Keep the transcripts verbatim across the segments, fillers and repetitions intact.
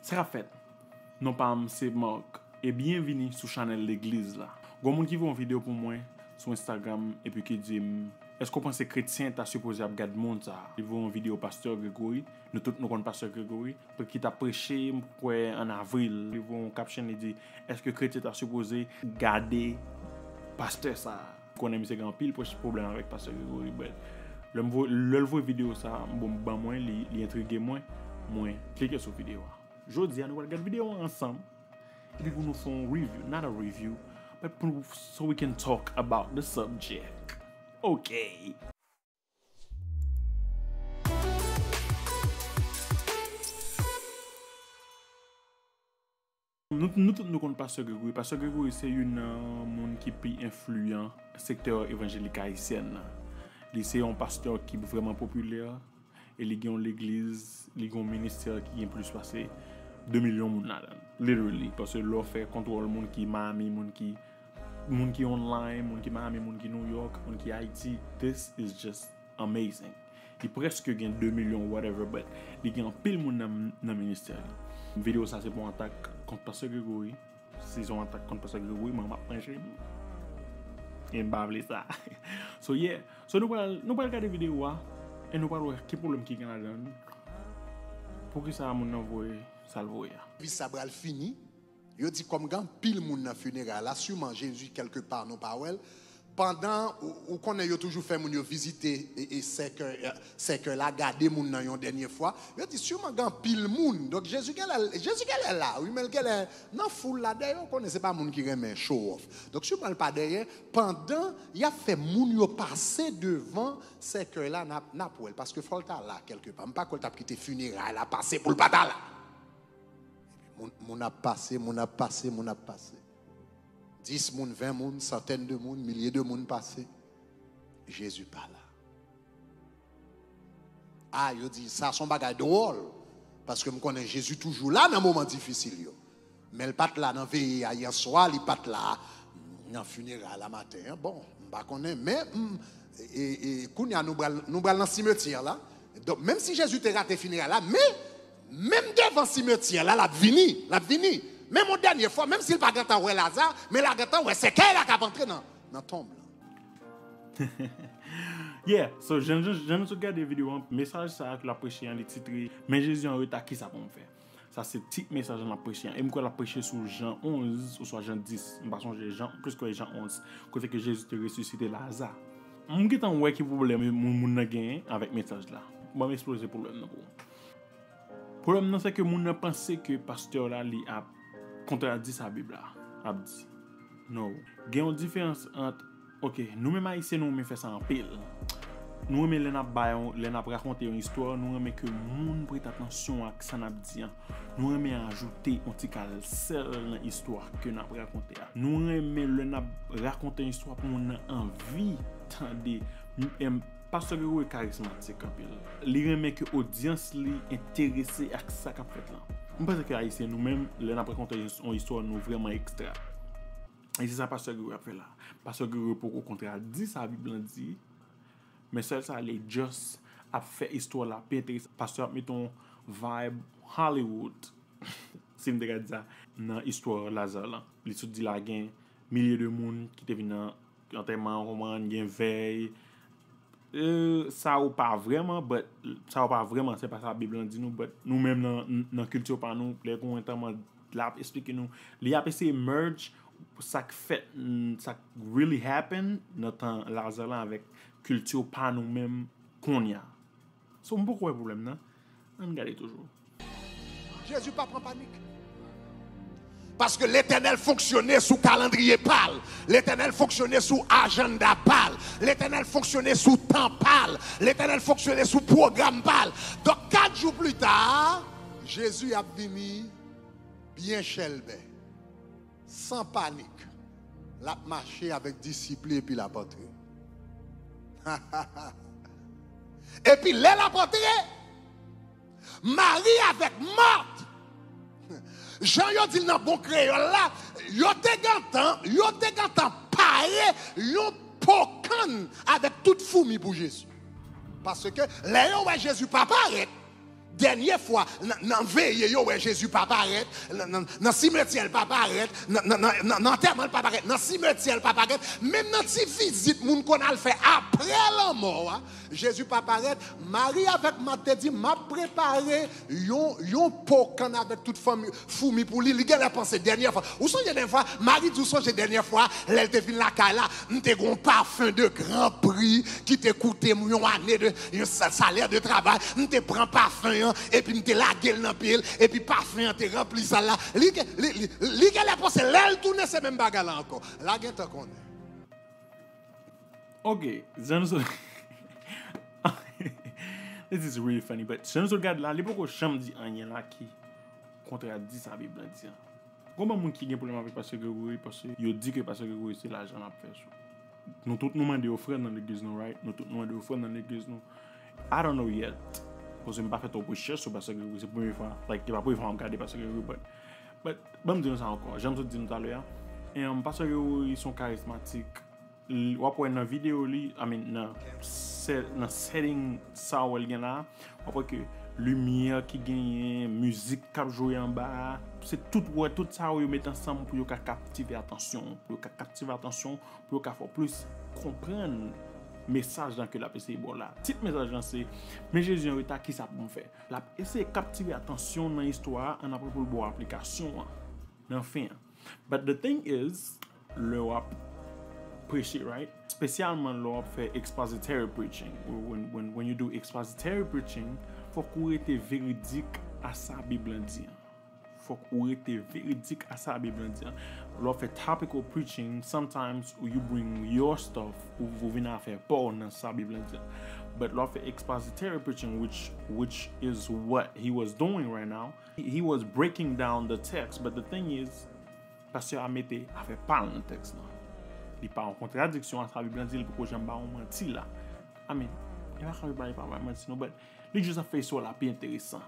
Sa k ap fèt? Non pa m se Mark, e byenvini sou chanèl legliz la. Gon moun ki voye yon videyo pou mwen sou Instagram epi ki di m, èske w panse kretyen ta sipoze ap gad moun sa a? Li voye yon videyo Pastè Gregory, nou tout nou konn Pastè Gregory, ki t ap preche, m kwè, ann avril. Li voye yon caption, li di, èske kretyen ta sipoze gade pastè sa a? Konnen misye gen anpil pwoblèm avèk Pastè Gregory, but lè m vo-, lè l voye videyo sa a, bon, ban mwen, li, li entrige mwen, mwen klike sou videyo a. Jodi a, nou pral gade videyo a ansanm, epi pou nou fè yon review, not a review, but pou, so we can talk about the subject. Ok. Nou, nou tout nou konn Pastè Gregory. Pastè Gregory se youn nan moun ki pi enfliyan sektè evanjelik ayisyèn nan. Li se yon pastè ki vrèman popilè e li gen yon legliz, li gen yon ministè ki gen plis pase de milyon moun ladan l. Literally, paske lè w fè kontwòl moun ki Miami, moun ki, moun ki online, moun ki Miami, moun ki New York, moun ki Ayiti, this is just amazing. Li prèske gen de milyon whatever, but li gen anpil moun nan, nan ministè li. Videyo sa se pou yon atak kont Pastè Gregory. Si se yon atak kont Pastè Gregory, mwen m ap manje m. E m pa vle sa. So yeah. So nou pral, nou pral gade videyo a e nou pral wè ki pwoblèm ki gen ladan l. Poukisa moun nan voye sa l voye a? Vis sa pral fini. Yo di kòm gen anpil moun nan fineray la, siman Jezi kèlkepa nou pa wè l. Pandan ou, ou konnen yo toujou fè moun yo vizite e, e sèkèy, e, sèkèy la, gade moun nan yon dènye fwa. Yo di siman gen anpil moun. Donk Jezi genlè, Jezi genlè la, wi, men l genlè nan foul la. Dèyè, ou konnen se pa moun ki renmen show off. Donk siman l pa dèyè. Pandan y ap fè moun yo pase devan sèkèy la, n ap, n ap wè l. Paske fò l ta la kèlkepa. M pa kwè l t ap kite fineray la pase pou l pa ta la. Epi moun, moun ap pase, moun ap pase, moun ap pase. Dis moun, ven moun, santèn de moun, milye de moun pase. Jezi pa la. A, yo di, sa se yon bagay dwòl. Paske m konnen Jezi toujou la nan moman difisil yo. Men l pa t la nan veye a yè swa, li pa t la nan fineray la maten an. Bon, m pa konnen, men, m, e, e, kounye a nou pral, nou pral nan simetyè la. Donk, menm si Jezi te rate fineray la, men, menm devan simetyè la, l ap vini, l ap vini. Menm yon dènye fwa, menm si l pa gentan wè Laza, men l a gentan wè sèkèy la k ap antre nan, nan tonm lan. Yeah, so, jan, jan, jan nou sot gade videyo an, mesaj sa a ke l ap preche an, li titre, Men Jezi an reta, kisa pou m fè? Sa se tit mesaj lan l ap preche an. E m kwè l ap preche sou Jan onz oswa Jan dis. M pa sonje, Jan, plis kwè Jan onz, kote ke Jezi te resisite Laza. M gentan wè ki pwoblèm moun, moun nan genyen avèk mesaj la. Ban m ekspoze pwoblèm nan pou ou. Pwoblèm nan, se ke moun nan panse ke pastè la, li ap kontradi sa Bib la ap di. No. Gen yon diferans ant, ok, nou menm Ayisyen, nou renmen fè sa anpil. Nou renmen lè n ap bay yon, lè n ap rakonte yon istwa, nou renmen ke moun prete atansyon ak sa n ap di an. Nou renmen ajoute yon ti kal sèl nan istwa ke n ap rakonte a. Nou renmen lè n ap rakonte yon istwa pou moun nan anvi tande. M, em, Pastè Gregory karizmatik anpil. Li renmen ke odyans li enterese ak sa k ap fèt lan. M panse ke Ayisyen, nou menm, lè n ap rakonte yon istwa, nou vrèman ekstra. E se sa Pastè Gregory ap fè la. Pastè Gregory poko kontradi sa Bib lan di, men sèl sa, li just ap fè istwa la pi enteresan. Pastè ap mete yon vibe Hollywood, si m te ka di sa, nan istwa Laza lan. Li sot di la gen milye de moun ki te vin nan antèman an, konprann, gen vèy. E, sa yo pa vrèman, but, sa yo pa vrèman, se pa sa Bib lan di nou, but nou menm nan, nan kilti pa nou, lè gen yon antèman, l ap esplike nou, li ap eseye merge sa k fèt, mm, sa k really happen nan tan Laza lan avèk kilti pa nou menm kounye a. So, m poko wè pwoblèm nan. Ann gade toujou. Jezi pa pran panik. Paske Letènèl fonksyone sou kalandriye pa l. Letènèl fonksyone sou ajanda pa l. Letènèl fonksyone sou tan pa l. Letènèl fonksyone sou pwogram pa l. Donk, kat jou pita, Jezi ap vini byen chèlbè, san panik. L ap mache avèk disip li epi l ap antre. Epi lè l ap antre, Mari avèk Mat, jan yo di l nan bon kreyòl la, yo te gentan, yo te gentan pare yon po kann avèk tout foumi pou Jezi. Paske lè yo wè Jezi pa parèt, Dènye fwa, nan, nan veye yo wè Jezi pa parèt, nan, nan, nan simetyè l pa parèt, nan, nan, nan, nan, nan antèman l pa parèt, nan simetyè l pa parèt, menm nan ti vizit moun konn al fè apre lanmò a, Jezi pa parèt. Mari avèk Mat te di, "M ap prepare yon, yon po kann avèk tout fanmi, foumi pou li." Li genlè panse dènye fwa. Ou sonje dènye fwa? Mari di, "Ou sonje dènye fwa, lè l te vin lakay la, m te gen yon pafen de gran pri ki te koute m yon ane de, yon sa-, salè de travay. M te pran pafen an, epi m te lage l nan pye l, epi pafen an te ranpli sal la." Li, li, li, li genlè panse lè l tounen se menm bagay la ankò. La gentan konnen. Ok, jan nou sot, this is really funny, but jan nou sot gad la, li poko janm di anyen la ki kontradi sa Bib la di an. Gon bann moun ki gen pwoblèm avèk Pastè Gregory, paske yo di ke Pastè Gregory se lajan l ap fè sou. Nou tout nou mande ofrann nan legliz nou, right? Nou tout nou mande ofrann nan legliz nou. I don't know yet. Paske m pa fè twòp rechèch sou Pastè Gregory, se premye fwa, like, e pa premye fwa m ap gade Pastè Gregory, but, but, ban m di nou sa ankò, jan m sot di nou talè a, um, Pastè Gregory se yon karizmatik. L-, w ap wè nan videyo li, I mean, nan sè-, nan setting sa w wè l gen la, w ap wè ke limyè ki genyen, mizik k ap jwe anba a, se tout, w wè tout sa yo, yo met ansanm pou yo ka kaptive atansyon, pou yo ka kaptive atansyon, pou yo ka fè w plis konprann mesaj lan ke l ap eseye ba w la. Tit mesaj lan se, "Men Jezi an reta, kisa pou m fè?" L ap eseye kaptive atansyon nan istwa a, annapre pou l ba w aplikasyon an nan fen an. But the thing is, lè w ap preche, right? Espesyalman lè w ap fè expository preaching. When, when, when you do expository preaching, fòk ou rete veridik a sa Bib lan di an. Fòk ou rete veridik a sa Bib lan di an. Lè w ap fè topical preaching, sometimes you bring your stuff, ou, ou vin afè pa w nan sa Bib lan di an. But lè w ap fè expository preaching, which, which is what he was doing right now, he, he was breaking down the text, but the thing is, pastè a mete afè pa l nan tèks lan. Li pa an kontradiksyon a sa Bib lan di, li poko janm ba w manti la. I mean, e pa kanpe pale pa bay manti non, but li jis ap fè istwa la pi enteresan.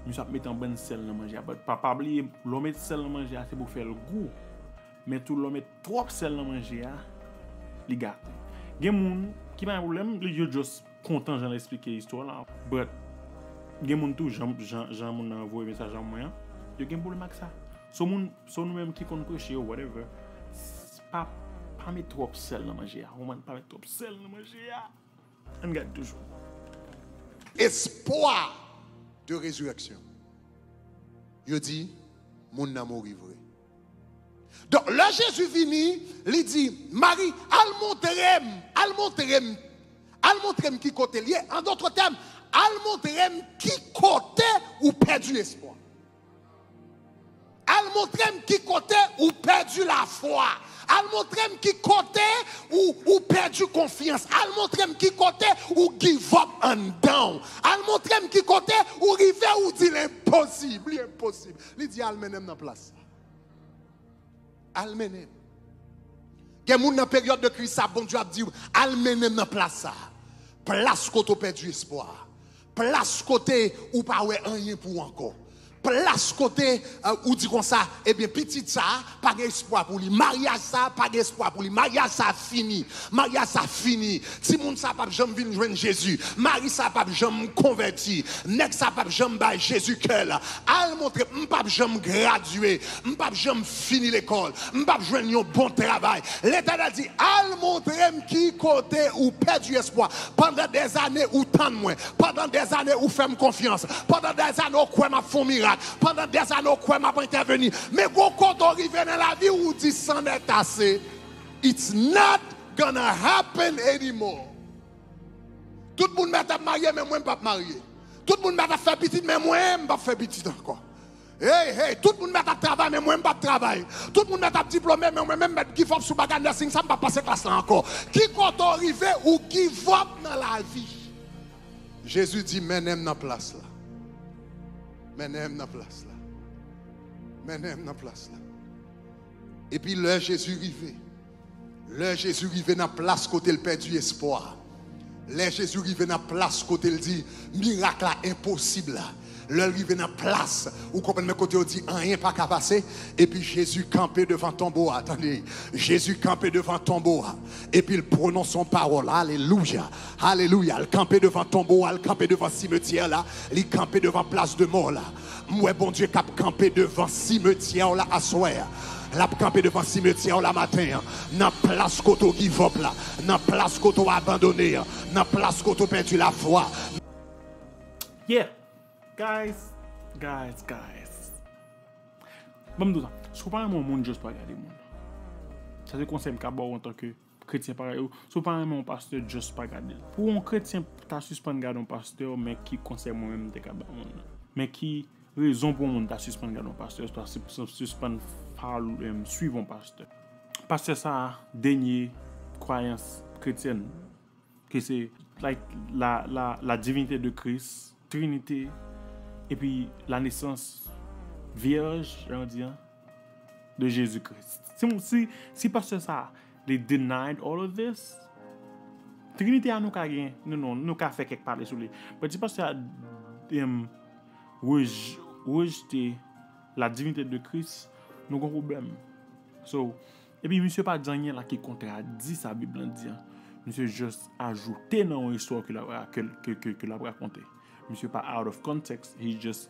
Misye ap mete yon bann sèl nan manje a, but pa, pa bliye, lè w met sèl nan manje a, se pou fè l gou. Men tou, lè w met twòp sèl nan manje a, li gate. Gen moun ki pa gen pwoblèm, li, yo just kontan jan l eksplike istwa la. But gen moun tou, jan, jan, jan moun nan voye mesaj a mwen an, yo gen pwoblèm ak sa. So moun, so nou menm ki konn preche yo, whatever, s-, pa, pa met twòp sèl nan manje a. Ou konprann? Pa met twòp sèl nan manje a. Ann gade toujou. Espwa de rezirèksyon. Yo di, moun nan mouri vre. Donk, lè Jezi vini, li di, Mari, al montre m, al montre m, al montre m ki kote l ye. An dòt tèm, al montre m ki kote ou pèdi espwa. Al montre m ki kote ou pèdi lafwa. Al montre m ki kote ou, ou pèdi konfyans. Al montre m ki kote ou give up anndan w. Al montre m ki kote ou rive ou di l enposib, li enposib. Li di, al mennen m nan plas sa. Al mennen m. Gen moun nan peryòd de kriz sa, Bondye ap di w, al mennen m nan plas sa. Plas kote w pèdi espwa. Plas kote ou pa wè anyen pou w ankò. Plas kote, eh, ou di konsa, ebyen, pitit sa a pa gen espwa pou li. Maryaj sa a pa gen espwa pou li. Maryaj sa a fini. Maryaj sa a fini. Timoun sa a p ap janm vin jwenn Jezi. Mari sa a p ap janm konvèti. Nèg sa a p ap janm bay Jezi kè l. Al montre m, m p ap janm gradye. M p ap janm fini lekòl. M p ap jwenn yon bon travay. Letènèl di, al montre m ki kote ou pèdi espwa. Pandan dèzane ou tann mwen. Pandan dèzane ou fè m konfyans. Pandan dèzane ou kwè m ap fè yon mirak. Pandan dèzane ou kwè m ap entèveni. Men gon kote ou rive nan lavi ou di, c'en est assez. It's not gonna happen anymore. Tout moun mèt ap marye, men mwen m p ap marye. Tout moun mèt ap fè pitit, men mwen m p ap fè pitit ankò. Hey, hey, tout moun mèt ap travay, men mwen m p ap travay. Tout moun mèt ap diplome, men mwen menm mèt give up sou bagay nursing sa, m p ap pase klas la ankò. Ki kote w rive, ou give up nan lavi? Jezi di, mennen m nan plas la. Mennen m nan plas la. Mennen m nan plas la. Epi lè Jezi rive, lè Jezi rive nan plas kote l pèdi espwa, lè Jezi rive nan plas kote l di, mirak la enposib la, Lè l rive nan plas, ou konprann, men kote yo di anyen pa ka pase, epi Jezi kanpe devan tonbo a, tande, Jezi kanpe devan tonbo a, epi l pwononse yon pawòl, alelouya, alelouya, l kanpe devan tonbo a, l kanpe devan simetyè la, li kanpe devan plas de mò la. M wè Bondye k ap kanpe devan simetyè w la aswè a. L ap kanpe devan simetyè w la maten an, nan plas kote w give up la, nan plas kote w abandone an, nan plas kote w pèdi lafwa. Yeah. Guys, guys, guys. Ban m di w sa. Si w pa renmen yon moun, just pa gade moun. Sa se konsèy m ka ba w antanke kretyen parèy ou. Si w pa renmen yon pastè, just pa gade l. Pou yon kretyen ta sispann gade yon pastè, men ki konsèy mwen menm m te ka ba moun nan? Men ki rezon pou yon moun ta sispann gade yon pastè, ta sis-, sispann follow, em, swiv yon pastè? Pastè sa a denye kwayans kretyèn, ke se, like, la, la, la divinité de Christ, Trinité, epi la naissance vierge, jan yo di an, de Jezi Kris. Si, si, si pastè sa, they denied all of this, Trinite a nou ka gen, nou, nou, nou ka fè kèk pale sou li. But si pastè a, em, rej-, rejte la divinité de Christ, nou gon pwoblèm. So, epi misye pa di anyen la ki kontradi sa Bib lan di an. Misye just ajoute nan yon istwa ke l ap, ke, ke, ke, ke l ap rakonte. Misye pa out of context, he just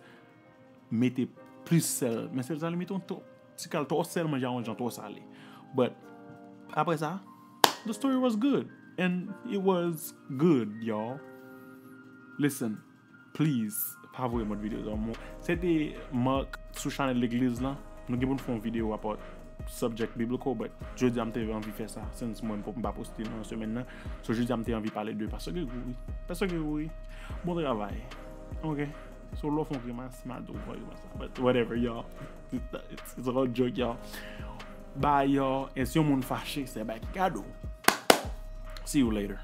mete plis sèl. Men sèl sa li mete yon twò, ti kal twò sèl, manje a yon jan twò sale. But, apre sa, the story was good. And it was good, y'all. Listen, please, pa voye m ot videyo sa. Mwen, se te Mark sou chanèl legliz lan. Nou gen pou n fè yon videyo about subject biblical, but jodi a m te anvi fè sa, since mwen m pa poste nan semèn nan. So, jodi a m te anvi pale de Pastè Gregory. Pastè Gregory, bon travay. Ok? So, lè w fè yon grimas, m a di w fè grimas la. But whatever, y'all. It's, it's all joke, y'all. Bye, y'all. E si yon moun fache, se bay ki kado. See you later.